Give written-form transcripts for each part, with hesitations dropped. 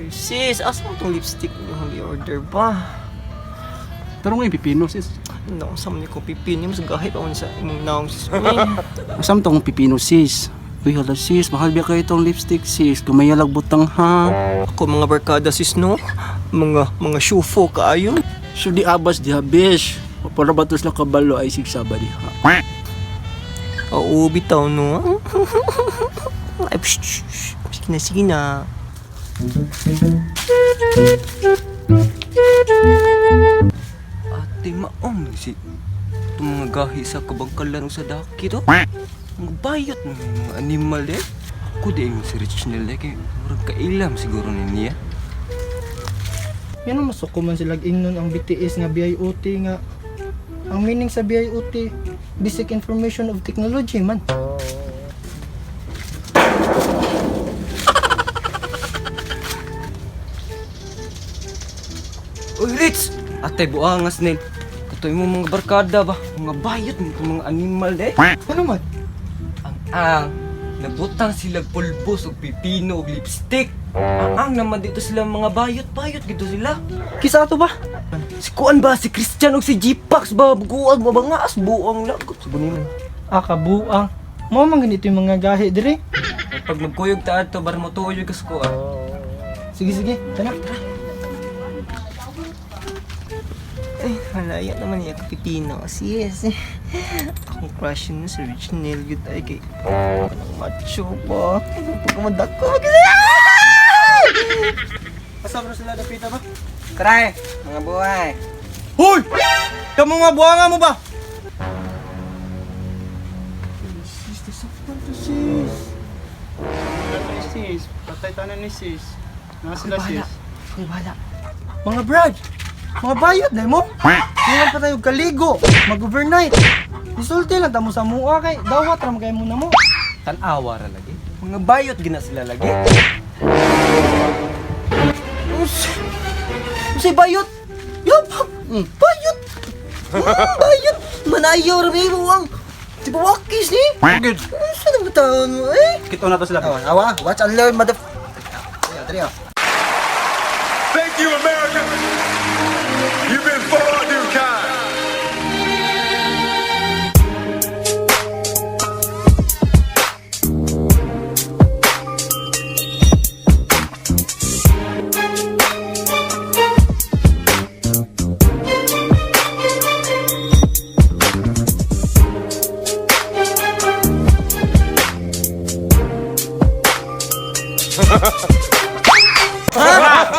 Sis, asa mo tong lipstick niyo ang order ba? Pero ngayon, pipino sis. No, sa man ko pipini mas gahi pa man sa imong naong sis. Uy. Asam tong pipino sis? Uy, hala sis, mahal ba kayo itong lipstick sis? Gumayalag butang ha. Ako mga barkada sis no, mga syufo kaayo. So di abas diha, besh. Para ba to sila kabalo ay sigsaba diha. Oo, bitaw no. Ay, psh, psh, psh. Sige na, sige na. Ate, maong si itong mga gahi sa kabangkalan sa daki to. Mga bayot ng mga animal eh. Ako di yung si Rich nila kay murag kailam siguro ni niya. Yan ang masuko man sila ingnon ang BTS nga BIOT nga ang meaning sa BIOT, Basic Information of Technology man. Uy, Rich! Ate, buangas nil. Katoy mo mga barkada ba? Mga bayot mo itong mga animal eh. Ano man? Ang nabutang sila pulbos og pipino og lipstick. Ang naman dito sila mga bayot-bayot gito sila. Kisa ato ba? Si Kuan ba si Christian og si Gpax ba buang mabangaas buang lagot sa mo. Ah, kabuang. Mo man ganito yung mga gahi dire. Pag magkuyog ta adto bar mo tuyog kas ko ah. Sige sige, tara. Ay, malaya naman niya ka pipino. Yes. Akong crush yun si Rich Neil yun ay kay anong macho ba? Pag ko. Asa bro sila dapita ba? Try, mga buhay. Hoy! Kamu nga buanga mo ba? Sis, nasaktan to sis. Sis, patay tanan ni sis. Nasa sila sis. Uy, bahala. Mga brad, mga bayot na mo. Ngayon pa tayo kaligo, mag-overnight. Isulti lang tamo sa mua kay dawat ra man kay mo na mo. Tan-awa ra lagi. Mga bayot gina sila lagi. Us. Usay bayot. Yup. Bayot. Bayot. Manayo ra may buwang. Di ba wakis ni? Good. Unsa na taon mo eh? Kita na to sila. Awa, watch and learn, mother. Dali, dali. Thank you, America. You've been far too kind.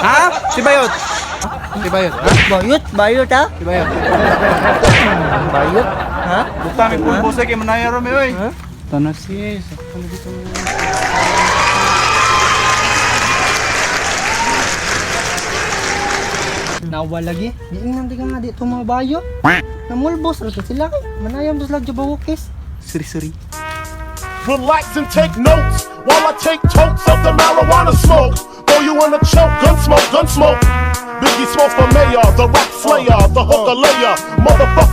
Ha? Si Bayot. Si Bayot, ha? Bayot, bayot ha? Si Bayot. Bayot, ha? Bukta mi pulbos kay manayaro mi oy. Tana sis, ano dito? Nawa lagi. Giingnan di ka nga dito mga bayot. Namulbos ra to sila kay manayam to sila jabawokis. Seri seri. Relax and take notes while I take totes of the marijuana smoke. Throw you in a choke, gun smoke, gun smoke. Biggie Smalls for mayor, the rap slayer, the hooker layer, motherfucker.